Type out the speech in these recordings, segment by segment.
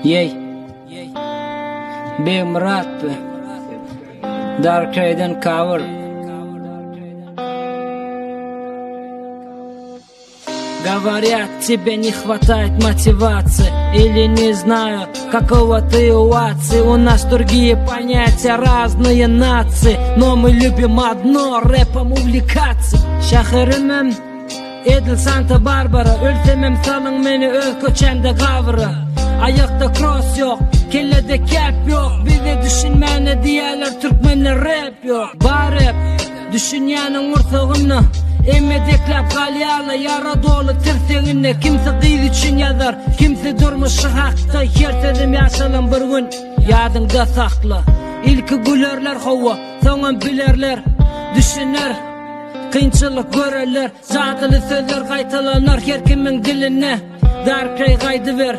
Ýeý. Begmyrat bu. Dark Ray'den cover. Говорят, тебе не хватает мотивации Или не знаю, какого ты уации У нас другие понятия, разные нации Но мы любим одно, рэпом увлекаться Şäherimem edil Santa Barbara Ölsemem salyň meni öz köçämde gabra Aýakda kross ýok, kellede kep ýok Bize düşünmäne diýýärler türkmende rap ýok Bar rap, düşünýäniň gursagynda Emedekläp galýarlar ýara doly tirseginde Kimsi gyz üçin ýazar, kimsi durmuşy hakda Her sözüm ýaşalan bir gün, ýadyňda sakla Ilki gülerler hawa, soňam bilerler Düşüner, kynçylyk görerler Jadyly sözler gaýtalanar her kimiň dilinde Darkreý gaýdyber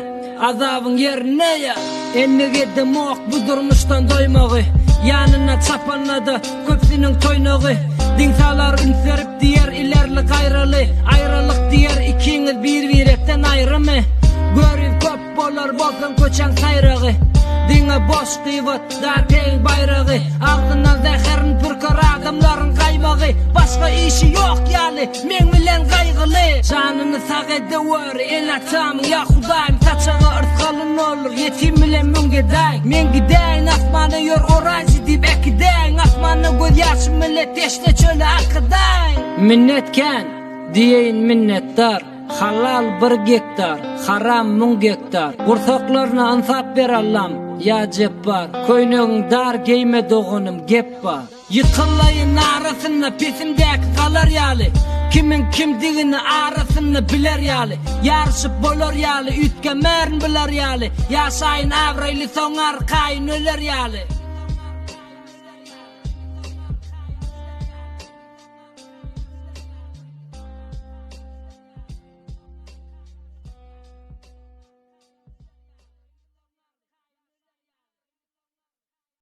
azabyň ýerine ýa. Endik edemok bu durmuşdan doýmagy Ýanynda çapanda-da köpsüniň toýnagy Diň salar üns berip diýer ilerli gaýraly Aýralyk diýer ikiňiz bir-birekden aýrymy Görip köp Bolar bolsaň köçäň saýragy Diňe boş gybat Darkeýiň baýragy Agzyndan zäherin pürker adamlaryň gaýmagy Başga işi ýok ýaly meň bilen gaýgyly Janyny sag edeweri ene-atamyň ýa Hudaýym Saçaga yrsgaly noldur ýetim bilen müň gedaý Men gidäýin asmana ýör oraýjy diýip äkidäýiň Asmanda göz ýaşym bile teşne çöle akydaýyn Minnet kän diýeýin minnetdar. Halal bir gektar, haram müň gektar. Gursaklaryna ynsap ber Allam, ýa Jepbar. Köýnegiň dar geýme doganym, gep bar. Ýykylaýyn arasynda pesimdäki galar ýaly, Kimiň kimdigini arasynda biler ýaly, Ýaryşyp bolar ýaly, üýtgemerin bular ýaly, Ýaşaýyn abraýly soň arkaýyn öler ýaly.